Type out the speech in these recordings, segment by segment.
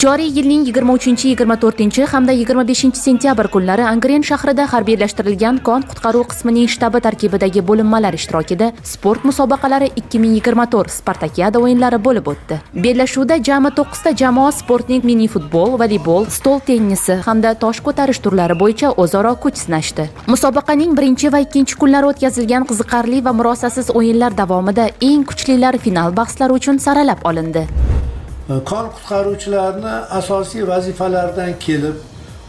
Joriy yilning 23, 24 hamda 25 sentyabr kunlari Angren shahrida harbiylashtirilgan kon qutqaruv qismining shtabi tarkibidagi bo'linmalar ishtirokida sport musobaqalari 2024 Spartakiada o'yinlari bo'lib o'tdi. Bellashuvda jami 9 ta jamoa sportning mini futbol, voleybol, stol tennisi hamda tosh ko'tarish turlari bo'yicha o'zaro kuch sinashdi. Musobaqaning birinchi va ikkinchi kunlari o'tkazilgan qiziqarli va murosasiz o'yinlar davomida eng kuchlilar final bahslari uchun saralab olindi. Kon qutqaruvchilarni asosiy vazifalaridan kelib,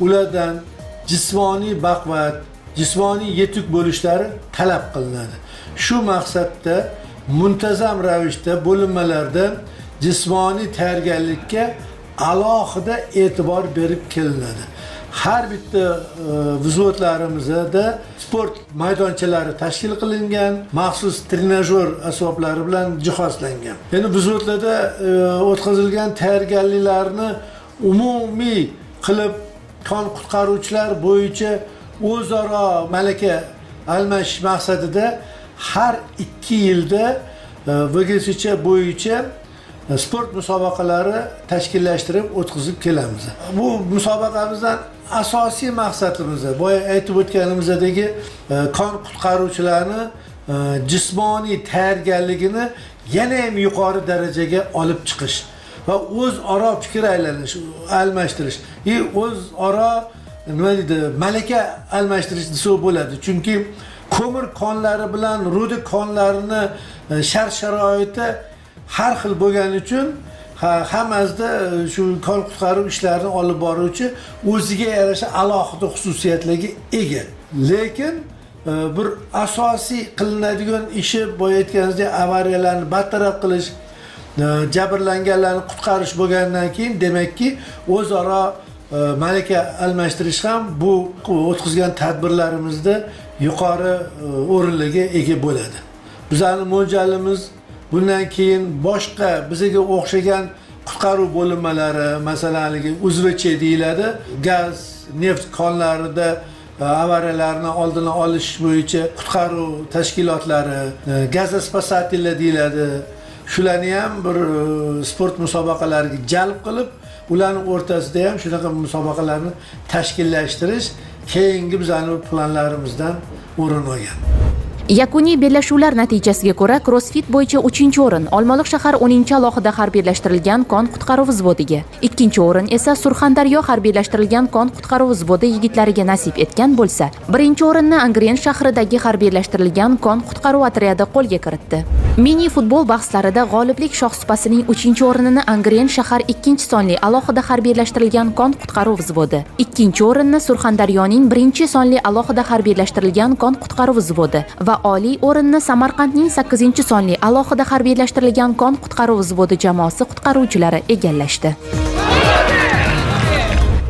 ulardan jismoniy baquvvat, jismoniy yetuk bo'lishlari talab qilinadi. Shu maqsadda muntazam ravishda bo'linmalarda jismoniy tayyorgarlikka alohida e'tibor berib kelinadi. Har bitta vzvodlarimizda sport maydonchalari tashkil qilingan, maxsus trenajyor asboblari bilan jihozlangan. Endi vzvodlarda o'tkazilgan tayyorgarliklarni umumiy qilib kon qutqaruvchilar bo'yicha o'zaro malaka almashish maqsadida har 2 yilda VGSCh bo'yicha sport musobaqalari tashkillashtirib o'tkazib kelamiz. Bu musobaqamizdan asosiy maqsadimiz boya aytib o'tganimizdagi kon qutqaruvchilarni jismoniy tayyorgarligini yana ham yuqori darajaga olib chiqish va o'zaro fikr aylanish, almashtirish и o'zaro nima deydi, malaka almashtirish desa bo'ladi. Chunki ko'mir konlari bilan ruda konlarini shart sharoiti har xil bo'lgani uchun hammasida shu kon qutqaruv ishlarini olib boruvchi o'ziga yarasha alohida xususiyatlarga ega. Lekin bir asosiy qilinadigan ishi boya aytganingizdek avariyalarni bartaraf qilish, jabrlanganlarni qutqarish bo'lgandan keyin demakki o'zaro malaka almashtirish ham bu o'tkazgan tadbirlarimizda yuqori o'rinlarga ega bo'ladi. Bizning mo'ljalimiz bundan keyin boshqa bizga o'xshagan qutqaruv bo'linmalari, masalan, haligi UZVCh deyiladi, gaz, neft konlarida avariyalarni oldini olish bo'yicha qutqaruv tashkilotlari, gazospasatellar deyiladi. Shularni ham bir sport musobaqalariga jalb qilib, ularning o'rtasida ham shunaqa musobaqalarni tashkillashtirish keyingi bizning planlarimizdan o'rin olgan. Yakuniy bellashuvlar natijasiga ko'ra crossfit bo'yicha 3-o'rin Olmaliq shahar 10-alohida harbiylashtirilgan kon qutqaruv vzvodiga, 2-o'rin esa Surxondaryo harbiylashtirilgan kon qutqaruv vzvodi yigitlariga nasib etgan bo'lsa, 1-o'rinni Angren shahridagi harbiylashtirilgan kon qutqaruv otryadi qo'lga kiritdi. Mini futbol bahslarida g'oliblik shohsupasining 3-o'rinini Angren shahar 2-sonli alohida harbiylashtirilgan kon qutqaruv vzvodi, 2-o'rinni Surxondaryoning 1-sonli alohida harbiylashtirilgan kon qutqaruv vzvodi va oliy o'rinni Samarqandning 8-sonli alohida harbiylashtirilgan kon qutqaruv vzvodi jamoasi qutqaruvchilari egallashdi.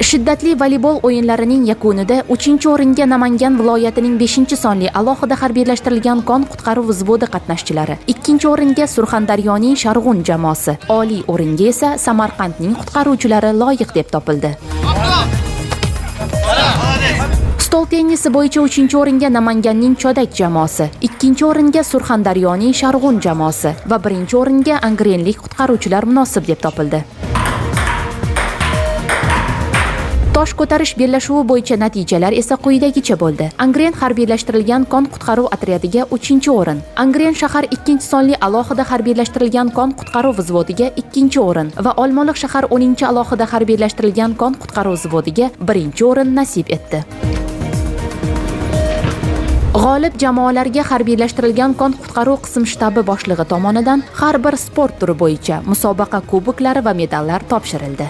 Shiddatli voleybol o'yinlarining yakunida 3-o'ringa Namangan viloyatining 5-sonli alohida harbiylashtirilgan kon qutqaruv vzvodi qatnashchilari, 2-o'ringa Surxondaryoning Sharg'un jamoasi, oliy o'ringa esa Samarqandning qutqaruvchilari loyiq deb topildi. Stol tennisi bo'yicha 3-o'ringa Namanganning Chodak jamoasi, 2-o'ringa Surxondaryoning Sharg'un jamoasi va 1-o'ringa angrenlik qutqaruvchilar munosib deb topildi. Tosh ko'tarish bellashuvi bo'yicha natijalar esa quyidagicha bo'ldi. Angren harbiylashtirilgan kon qutqaruv otryadiga 3-o'rin, Angren shahar 2-sonli alohida harbiylashtirilgan kon qutqaruv vzvodiga 2-o'rin va Olmaliq shahar 10-alohida harbiylashtirilgan kon qutqaruv vzvodiga 1-o'rin nasib etdi. G'olib jamoalarga harbiylashtirilgan kon qutqaruv qism shtabi boshlig'i tomonidan har bir sport turi bo'yicha musobaqa kuboklari va medallar topshirildi.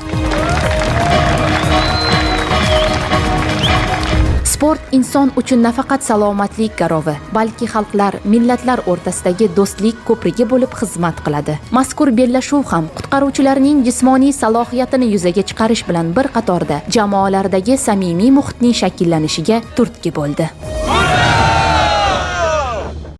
Sport inson uchun nafaqat salomatlik garovi, balki xalqlar, millatlar o'rtasidagi do'stlik ko'prigi bo'lib xizmat qiladi. Mazkur bellashuv ham qutqaruvchilarning jismoniy salohiyatini yuzaga chiqarish bilan bir qatorda jamoalardagi samimiy muhitning shakllanishiga turtki bo'ldi.